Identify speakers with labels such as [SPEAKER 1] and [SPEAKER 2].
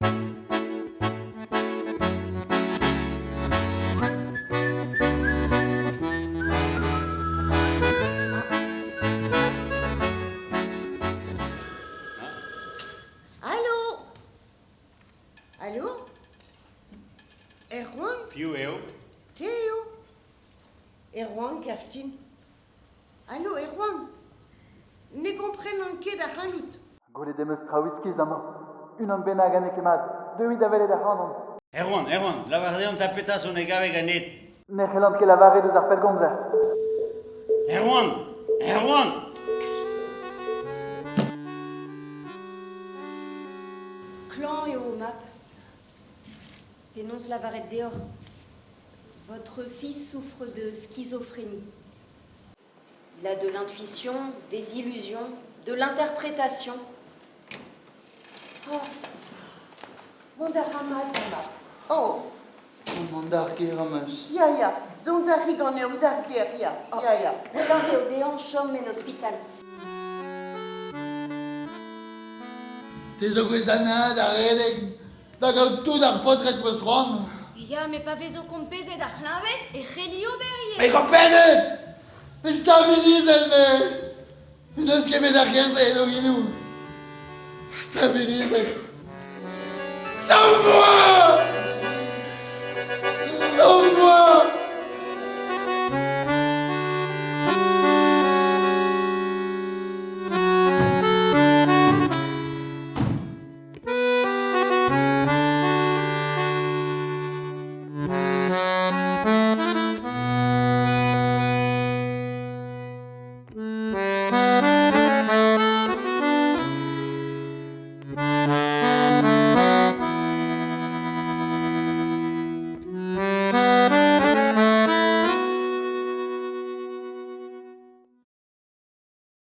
[SPEAKER 1] Alo Alo Erwan
[SPEAKER 2] Piv eo
[SPEAKER 1] Te eo Erwan Kaftin. Alo Erwan Ne gomprenan ket ac'hanout.
[SPEAKER 3] Gwelet em eus traoù iskis amañ. Unan bennak ha n'eo ket mat. Deuit da welet ac'hanon.
[SPEAKER 2] Erwan, Erwan, lavar deomp 'ta petra zo ne gave ganit.
[SPEAKER 3] Ne c'hellan ket lavaret eus ar pellgomzer.
[SPEAKER 2] Erwan! Erwan!
[SPEAKER 4] Klañv eo ho mab. Penaos lavaret deoc'h Votre fils souffre de schizophrénie. Il a de l'intuition, des illusions, de l'interprétation.
[SPEAKER 1] Oh, mont a ra mat amañ. Oh.
[SPEAKER 3] Mont d'ar gêr am eus.
[SPEAKER 1] Ya, ya, dont a ri ganeomp d'ar gêr, ya,
[SPEAKER 4] Oh.
[SPEAKER 1] ya, ya.
[SPEAKER 4] Gwelloc'h eo dezhañ chom en ospital.
[SPEAKER 3] Te zo gouest da neuñv da redek, da gaout tout ar paotred 'peus c'hoant.
[SPEAKER 4] Ya, met pa vezo kompezet ar c'hleñved e c'helli ober ivez.
[SPEAKER 3] Mais kompezet Mais stabilizet, me N'eus ket bet ar gerze en o genoù. Stabilizet.